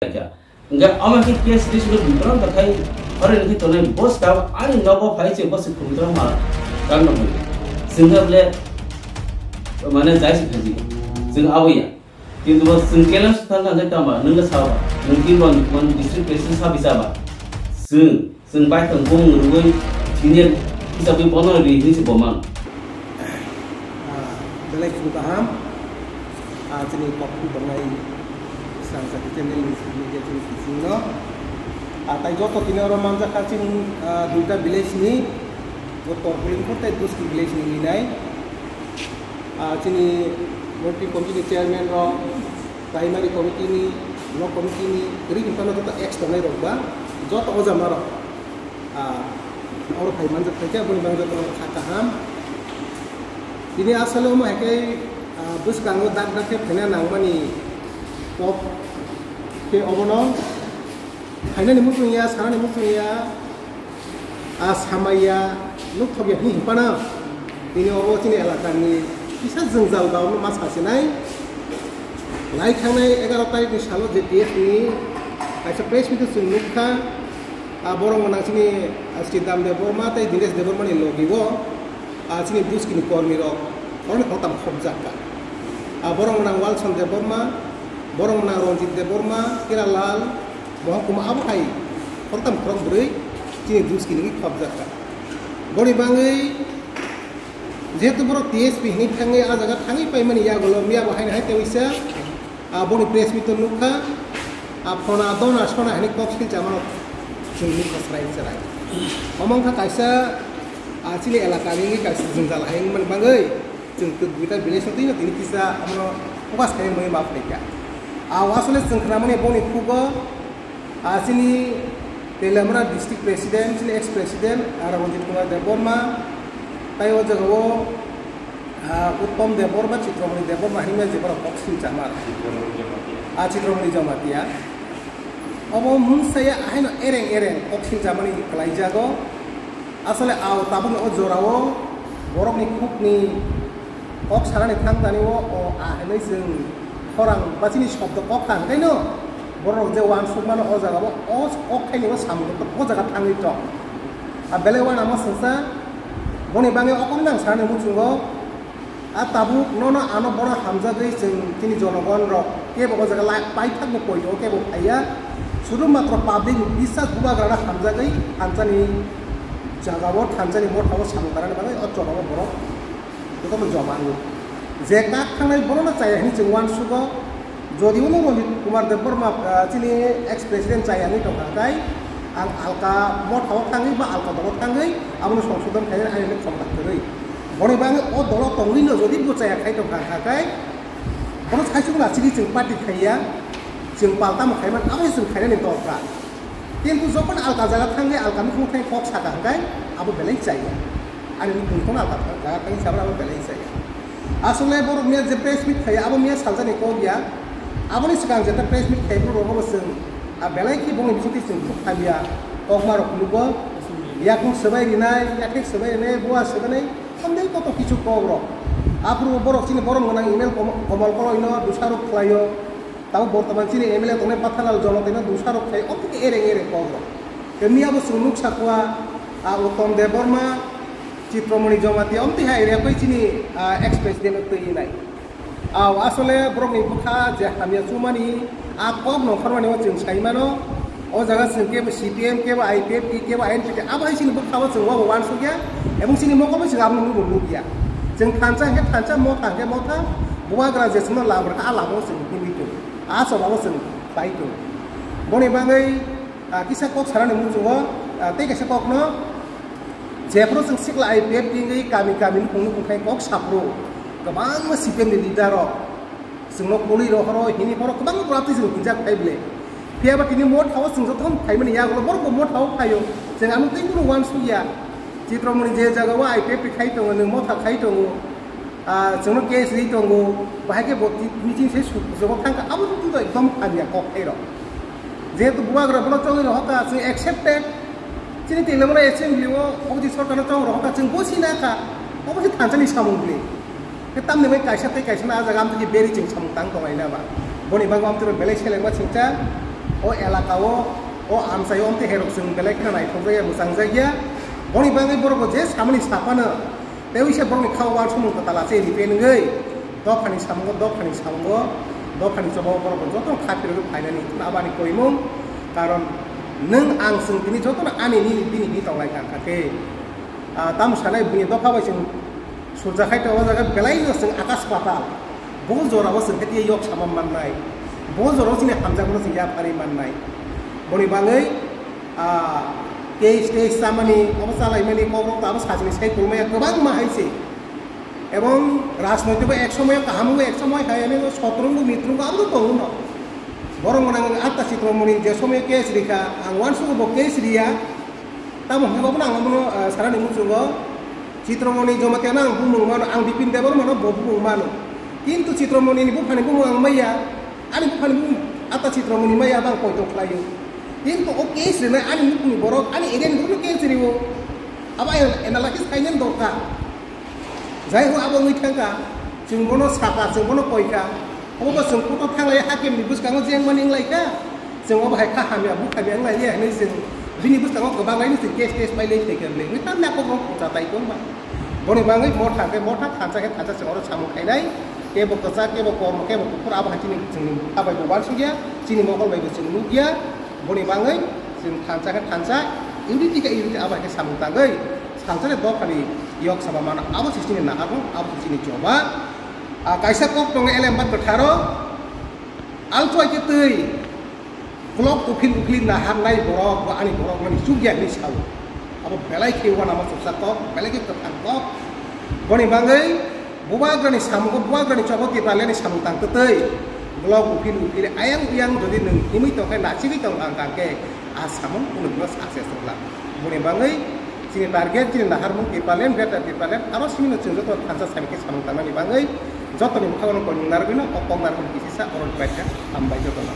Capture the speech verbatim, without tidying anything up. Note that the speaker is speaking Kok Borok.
Hingke omo khe case register bikrang ta khai, ore ni tonai boss ta ani nogo phai se boss khumtra ma kan no. Singha ble mane jai se khaji. Sing aboya. Kintu bo sing kelas thang thang tama nung sa ba. Nung kin ban man district president sa bisa ba. Sing sing bai thang bung ruwai senior kisa bi bono ri hin se bomang. Ah, belai khum kaham. Ah, chini kok khum tongnai sang sa channel ni media chini kising no. Ah, tai joto kini oro manjak kha chini, ah, duita village ni, Uttor Pulimkhur tai Duski village ni nai. Ah, chini monthly committee ni chairman rok, primary committee ni, block committee ni, ri ni phano joto ex tongnai rok ba, joto oja ma rok. Ah, oro phai manjak khaikhe, aboni bagwi jotono kha kaham. Tini asole omo hai khe, ah, bwskango dak dak khe phaina nangmani kok khe obono phainani muchung ya, sanani muchung ya, ah, samaya, nukthok ya hwnwi hwnphano. Tini obo chini elakani kisa jwngjal ba omo ma sasinai. Lai thangnai egaroh tarikni salo J P F ni kaisa press meet o chwng nukha. Ah, borok gwnang chini, ah, Sri Dam Debbarma tei Dinesh Debbarma ni logi o, ah, chini Duski ni kormi rok, oroni khoroktham khopjak kha. Ah, borok gwnang Walson Debbarma, borok gwnang Ranjit Debbarma, Hiralal, Mohokuma abo hai khoroktham khorokbrwi chini Duski ni khopjak kha. Boni bagwi jehetu borok T S P hinwi thangwi ah jaga thangwi paimani yagulo miya bo haino hai tei wisa. Ah, boni press meet o nukha, ah, phona dona sona hinwi kok silchama rok chwng nukha chwrai chwrai. Omo wngkha kaisa, ah, chini elaka ni wngwi kaisa jwngjal hai wngmani bagwi chwng twk duita village o twino tini kisa omono focus khainani bagwi ma phaikha. Ah, o asole chwng khnamani boni khugo, ah, chini Teliamura district president, chini ex president, ah, Ranjit Kumar Debbarma, tai o jaga o, ah, Uttom Debbarma, Chitramani Debbarma hinwi je borok kok silchama. Chitramani Jamatia. Ah, Chitramani Jamatia. Obo mungsa ya ahaino ereng ereng kok silchamani kwlaijago. Asole ao tabukni o jorao borokni khukni kok sanani thangtani o, o a hinwi chwng khorang ba chini shobdo kok tang kaino borok je uansukmano o jagao o kok khaini o samung o jaga thangwi tong. A belai uanama swngsa boni bagwi o kokno ang sanani muchungo. A tabuk nono ano bono hamjagwi chwng chini jonogon rok kebo o jaga lai paithakbo poito kebo phaiya. Sudu matro public ni bisas bubagrano hamjagwi thansani jagao thansani mothao samung tanani bagwi o jagao borok jotono joma wngo. Je kak thangnai bonono chaya hinwi chwng uansugo. Jodi uno Ranjit Kumar Debbarma, ah, chini ex president chaya wngwi tongkha khe, ang alka mothao thangwi ba alka dolo thangwi abono songsodon khainani ani khomta kwrwi. Boni bagwi o dolo tongwino jodi bo chaya khai tongkha khe, bono saichung rachigwi chwng party khaiya, chwng paltamo khaiman, abo se chwng khainani dorkar. Kintu jokhon alka jaga thangwi alka nukhung thai kok saka hwnkhe abo belai chaya. Ani nukhung alka jaga thangwi sabra abo belai chaya. Asole borok miya je press meet khaiya, abo miya saljani kok ya. Aboni swkang jeta press meet khai borok rogo bo chwng, a belai khe bongni bisingtwi chwng thuk khamya. Kokma rok nugo, yakung swbai rinai, yakhek swbai rinai, bua swbai rinai, hamdai koto kichu kok rok. Aphuru borok chini borom gwnang email komo-, komol koloi no dusarok khlaio. Tabo bortoman chini M L A tongnai Pathalal Jamatia no dusarok khai, o thik ereng ereng kok rok. Tei miya bo chwng nuk sakwa, a Uttom Debbarma, Chitramani Jamatia, omtwi hai rek bai chini, ah, ex president no twi nai. Ah, asole borok ni bwkha je hamya chumani, ah, kok nongkhormani o chwng sai mano. O jaga chwng kebo C P M, kebo I P F T, kebo I N P T, abo hai chini bwkha o chwng wabo uansukya, ebong chini mokol bai chwng abo nukbo nukya. Chwng thansa hwnkhe thansa, motha hwnkhe motha, bubagra je chwngno lam rwkha, a lama o chwng himwi tong, a choba o chwng pai tong. Boni bagwi, ah, kisa kok sanani muchungo, ah, tei kaisa kokno, jephuru chwng sikla I P F T wngwi kami kami nukhung nukhung khai kok saphuru, kwbangma C P M ni leader rok chwngno kwlwi rohoro hini borok kwbangma borok twi chwng hinjak phai ble. Phiya ba tini motha o chwng jotono phaimani yagulo borok bo motha o phaio. Chwng ano tei kunu uansukya. Chitramani je jaga o I P F T khai tongo, nwng motha khai tongo. Ah, chwngno case ri tongo, bahai khe bo ti-, meeting se suk-, jobo thangkha, abo twi to ekdom hamya kok khairok. Jehetu bubagra bono chongwi rohorkha, chwng accepted. Chini Teliamura assembly o opposition sorkarno chong rohorkha, chwng bo sina kha, obo se thansani samung bini. Khe tamni bai kaisa tei kaisa na a jaga amtwi khe beri chwng samung tang tong laina ba. Boni bagwi amtwi rok belai selengma chwngcha. O elaka o, o amchai o amtwi herok chwng belai kheno naithokjakya, mwchangjakya. Boni bagwi borok bo je samani saphano, tei wisa borokni kha uansukmung kwtal achai ni penwngwi dophani samungo, dophani samungo, dophani choba o borok bo jotono kha phirogwi phainani, abani koimung. Karon nwng ang chwng tini jotono ani nini bini bini tonglai kha khe. Ah, tamo sanai bini dopha bai chwng surjakhai tongo, o jaga belai no chwng akas patal. Bo jorao chwng khe yok sama mannai. Bo jorao chini hamjakmano chwng yapharwi mannai. Boni bagwi, ah, case tei chamani, obo chalaimani kokrok abo sajini sai kulmaya kwbangma hai se. Ebong rajnoitiko ek somoyo kaham wngo, ek somoy hai ani sotrungo mitrungo abo tongo no. Borok mwnang atta Chitramoni je somoyo case rikha, ang uansukgo bo case riya. Tamo hwnba bono ang bono, ah, sarani muchungo. Chitramoni Jamatia no ang bumung mano, ang Bipin Debbarma no bo bumung mano. Kintu Chitramoni ni buphani bumung ang maya, ani buphani bumung ata Chitramoni maya bang poito khlaio. Kintu o case rina ani nukni borok, ani area ni borok no case riwo. Abo ang analysis khainani dorkar. Jai ho abo wngwi thangkha, chwng bono sakha, chwng bono koikha. Obo bo chwng kotor thanglai hakimni bwskango jengmani wnglaikha. Chwng obo hai kha hamya, buk hamya wnglailiya hinwi chwng bini bwskango kwbanglaino chwng case, case pailai phaikha le. Wngwi tamni akwk rok phucha tai tongma. Boni bagwi motha khe motha, thansa khe thansa chwng oro samung khainai. Kebo kwchak, kebo kormo, kebo kuphur, abo hai chini chwngni bwkha bai bo uansukya, chini mokol bai bo chwng nukya. Boni bagwi chwng thansa khe thansa, unity khe unity, abo hai khe samung tangwi. Thansa khe dophani yok saba mano, abo se chini naharmung, abo se chini choba. Ah, kaisa kok tongo elemba kwtharo, alchoi khe twi, kolok uphil uphil naharnai borok, bo ani borok mani chukya hinwi sao. Abo belai khe uanama chuksa kok, belai khe kwthang kok. Boni bagwi bubagrani samungo, bubagrani chobo Tipralandni samung tang kwtwi. Kolok uphil uphil, ayang uyang jodi nwng himwi tongkhe, nachigwi tong tang tangkhe, a samung kunukno success wngla. Boni bagwi chini target, chini naharmung Tipraland, Greater Tipraland, aro simino chwng joto thansa sami khe samung tangnani bagwi jotoni bwkhago koinung narwgwino, o kok narwgwino kisisa oro baikha, hambai jotono.